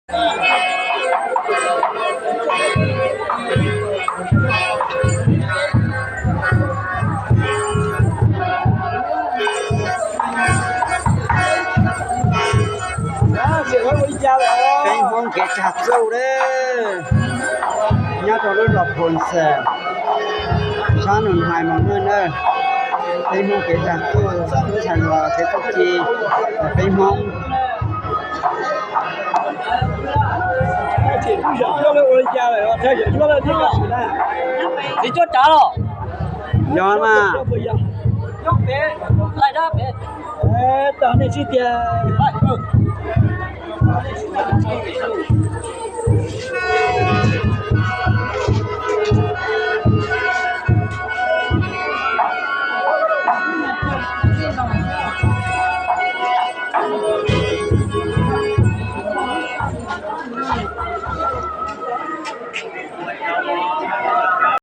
Peb Hmoob kev tsag txuj lawm, nyob rau lub zos Phoos Xas, sab Nus Hais Moos Nuj na. Peb Hmoob kev tsag txuj, lub tshais hluas kev txuj ci, peb Hmoob. Txiv cuab tsav los? Yog mas.